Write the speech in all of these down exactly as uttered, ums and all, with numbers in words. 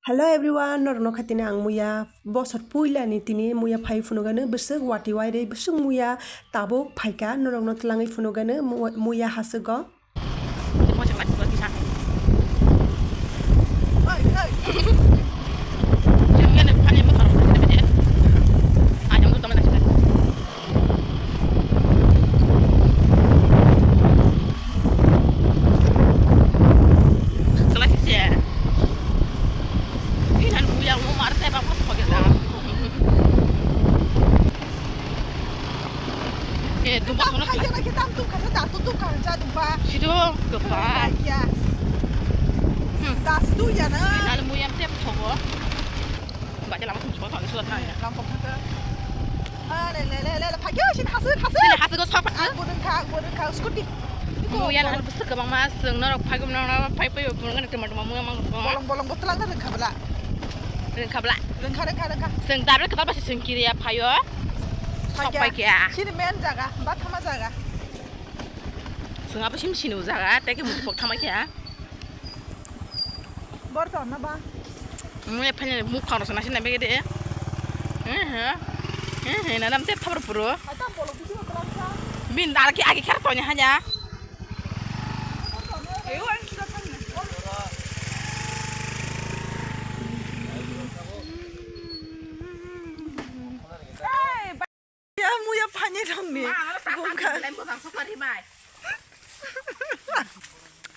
Hello everyone, norokno khatini ang muya bosor puilani tini muya phai phunugano bwswk wati wairwi bwswk muya tabuk phaika norokno twlangwi phunugano mu-, muya haswgo. Sido, goodbye. Sido, goodbye. Hmm. Das du ya na. Final muya tep thogo. Baca lama thum chukwa thang suat thang ya. Lam pok thang. Ah, le, le, le, le, le, phagyo, sin hasu, hasu. Sini hasu go sok hasu. Ang bodong kha, ang bodong kha, scooty. Muya na bwswk kwbangma, chwng norok phagum norok phai phai bo phunukgani tuma tuma muya mang. Bolong bolong bo twlang na rwngkha bwla. Rwngkha bwla. Rwngkha, rwngkha, rwngkha. Chwng dabre kwtal basi chwng kiriya phaio. Sok phagya. Pai kya. Sini main jaga, bathama jaga. Chwng abo sim sini o jaga, tei khe muchupok thama kya. Bor to na ba? Mui phai ni muk khang rok sana sina bege de. He he. He he, na nam te thabur puro. Bin dar ki agi kher to ni hanya. Ya, muya phani rokni bungkha.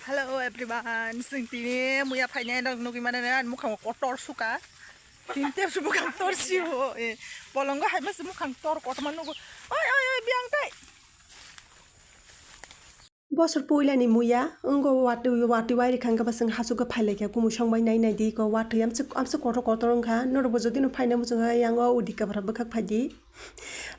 Hello everyone, chwng tini muya phainai rok nugwi mano na, mukhang kotor suka. Tin tep su mukhang tor si ho. Eh, bolongo hai mas mukhang tor kotor man nugo. Oi, oi, oi, biang tai. Bosor puilani muya, wngkha watwi, watwi wairikha, wngkha bwswng hachukhe phailaikha, kumusong bai nai nai di, iko watwi amswk, amswk kotor kotor wngkha, norokbo jodi no phaina muchungkha, yango udi kabra bwkhak phaidi.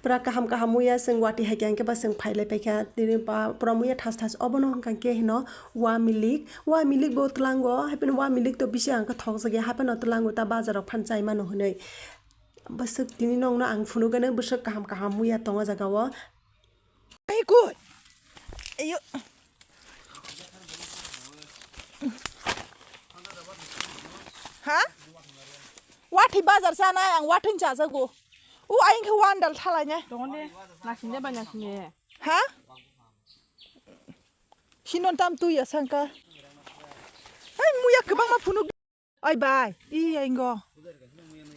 Pura kaham kaham muya, chwng watwi haikhe, hwnkhe ba chwng phailaipaikha, tini ba pura muya thas thas, obono hwnkha khe hino wa milik, wa milik bo twlango, hapheno wa milik to bisi ang khe thokjakya, hapheno twlango ta bazar rok phan chaimano hwnwi. Bwswk tini nokno ang phunukgano bwswk kaham kaham muya tongo jaga o. Ai koi. Ayo. Ha? Wathi bazar sanai ang wathi chajago. U aing khe wandal thalai ne. Tongo de. Nasing de bai nasing de. Ha? Sinon tam tu ya sangka. Ai muya kwbangma phunuk. Oi bai, i aingo.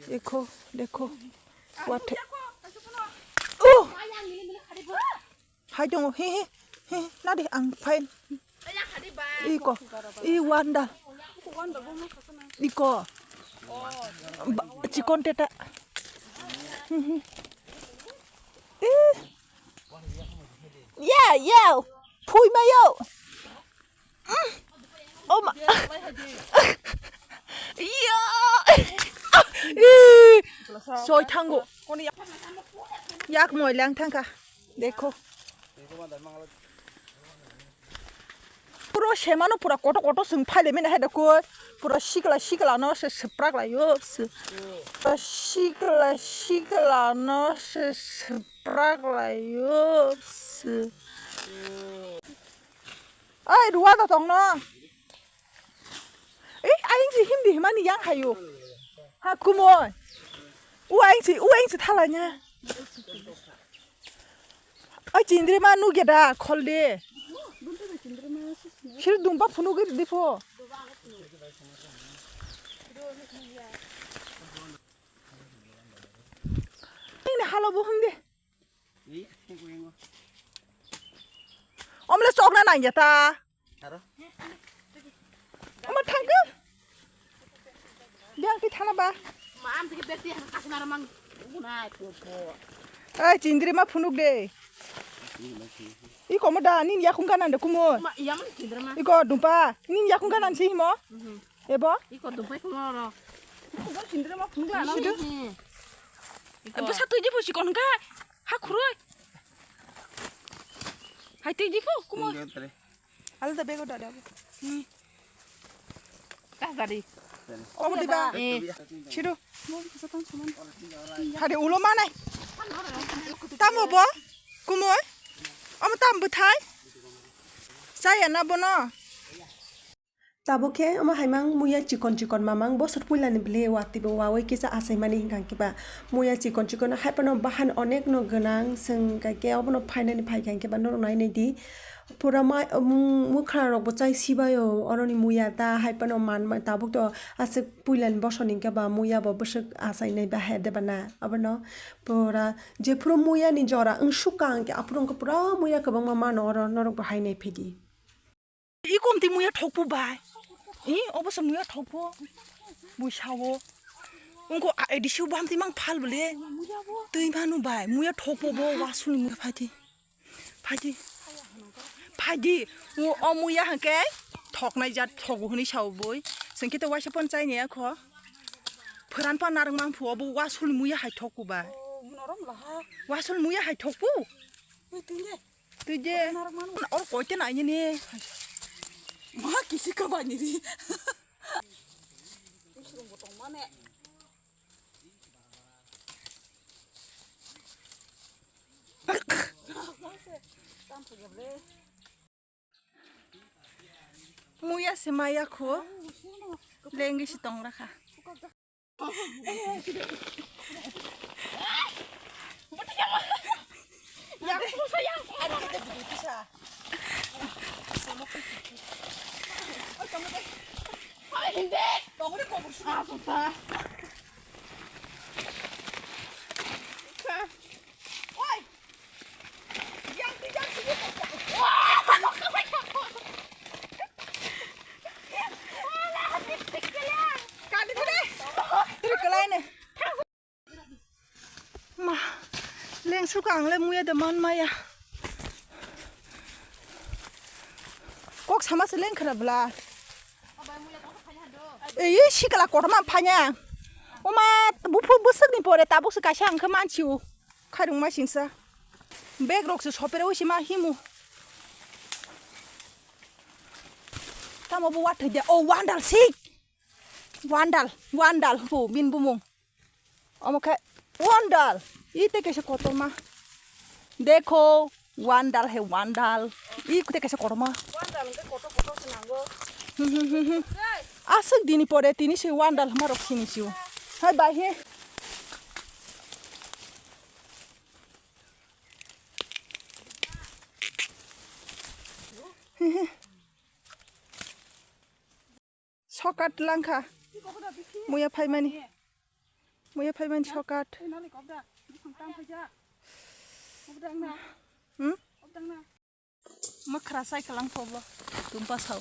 Ekho, dekho. What? Oh! Hai tongo, he, he, he, nadi ang fine. Iko, i wanda. Iko. Ba, chikon teta. He, he. Eh. Yeah, yeah. Phui mayo. Oh ma. Iya. Ih. Soi thango. Yak moi lang thangkha. Dekho. Puro semano pura koto koto sung phale mena hai dekho. Pura sikla sikla no se seprak layo. Pura sikla sikla no se seprak layo. Ai, ruwa da tong no. Ei, aing si hindi himani yang hayo. Ha, kumoi. U aing si, u aing si thalanya. Ai, chindri ma nu geda, khol de. Sir dumpa phunu gir di pho. Ini halo bo hindi. Omle chokna nangya ta. Aro? Oma thangkhe. Biang ti thana ba. Ai chindri ma phunuk de. Iko mo da nin yakung kanan de kumo. Iko dumpa nin yakung kanan si himo. Ebo? Iko dumpai kumo ro. Iko chindri ma phunuk de ano. Sidu. Iko. Ebo sa tui di phusi kon ka. Ha khurui. Hai tui di phu kumo. Alda bego dada. Hmm. Kas dari. Omo diba? Eh. Chidu. Hari ulo manai. Tamo bo? Kumoi? Omo tam bwthai? Saya na bono? Tabuk khe omo hai mang muya chikon chikon mamang bosor puilani bwlwi watwi bo wawi kisa achaimani hwnkha khe ba muya chikon chikon hai phano bahan onek no gwnang, chwng hwnkha khe obono phainani phaikha hwnkhe ba norok nai nai di. Pura mai, um, mwkhra rok bo chai sibaio oroni muya ta hai phano man, man tabuk to aswk puilani bosor ni hwnkhe ba muya bo bwswk achainai ba hai de bana obono pura jephuru muya ni jora wng sukha hwnkhe aphuru wngkha pura muya kwbangma mano oro norok bo hai nai phidi. I komti muya thokpu bai. I obo se muya thokpu. Bui sao. Ungko a-, edisiu bamti mang phal bole. Twi manu bai. Muya thokpu bo wasuni muya phaidi. Phaidi. Phaidi. O, o muya hwnkhe thoknai jat thogo hwnwi sao bui. Sengkhe to waisa pon chaini akho. Phoran pa narwk mang phu obo wasuni muya hai thokpu bai. Wasuni muya hai thokpu. Twi je. Oro koite nainini. Ma kisi ka bani ri. Muya se maya kho. Lengwi si tong rakha. Ma, leng suka ang le muya de man maya. Kok sama se leng khara bla. Ei, sikla kotorma phanya. Oma, buphu bwswk ni pore tabuk se kaisa ang khe mansiu. Khairung ma singsa. Bag rok se sopere wi sima himu. Tamo bo wathai de. Oh, wandal sik. Wandal, wandal, hu, bin bumung. Omo khe wandal. Ite kaisa kotorma. Dekho, wandal hai wandal. Ite kaisa kotorma. Wandal hwnkhe kotor kotor se nango. Hmm, hmm, hmm, hmm. Aswk dini pore tini se wandal hwnma rok sini sio. Hai bai he. Sokat langkha. Muya phaimani. Muya phaimani sokat. Hmm? Mwkhra sai kalang phobo. Tumpa sao.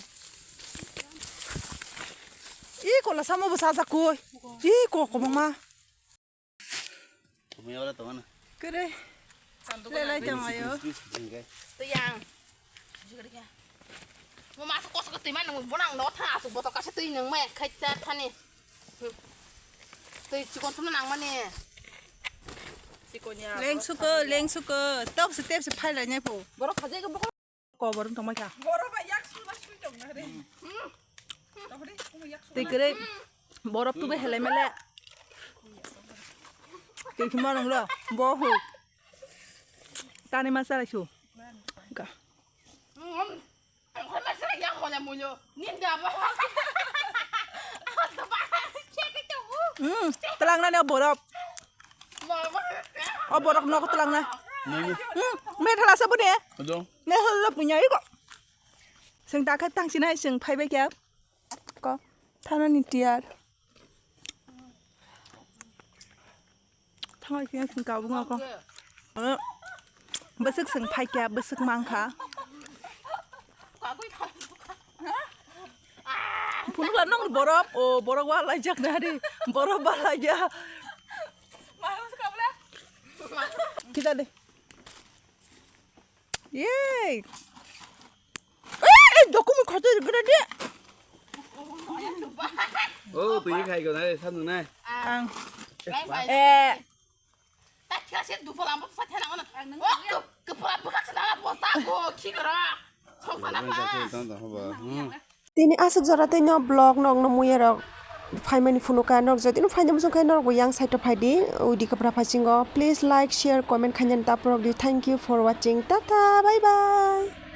I kola samo bo sajak koi. I ko kobangma. Tumui ora tongana. Kere. Lelai tong ayo. Tuyang. Mo mas kos ko tui man mo bonang no tha asu boto kasa tui nang mai khai cha thani. Tui chikon tuna nang mani. Chikon ya. Leng suko, leng suko. Tok se tep se phai lai nai po. Borok khajai ko borok. Kobor wng tongmai kha. Borok bai yak suna sui tong na re. Twi kwrwi borok tubu helai mele. Twi khima nang lo bo hu. Tani ma salai su. Ga. Hmm, tlang na ne borok. O borok nogo tlang na. Hmm, me thala sa bune. Ne holo punya iko. Seng ta khat tang sinai seng phai bai kya. Ko thana ni tiar. Thangai khe seng kabung ako. Bwswk seng phai kya, bwswk mang kha. Phunukla nong borok, o borok wa lai jak na ri, borok wa lai ya. Kita de. Yay! Eh, eh, dokum khate gede de. Oh, tui khai ko nai, san nai. Ang. Eh. Tak kira sih dua puluh empat saja nak mana? Oh, ke, kepala bekas sana botak go, kira. Song sana apa? Tini aswk jora tei no vlog nokno muya rok phaimani phunukha, norok jodi no phaina muchung khe norok bo yang side o phaidi, udi kwpra phaichingo. Please like, share, comment khainani ta phurok di. Thank you for watching. Tata, bye bye.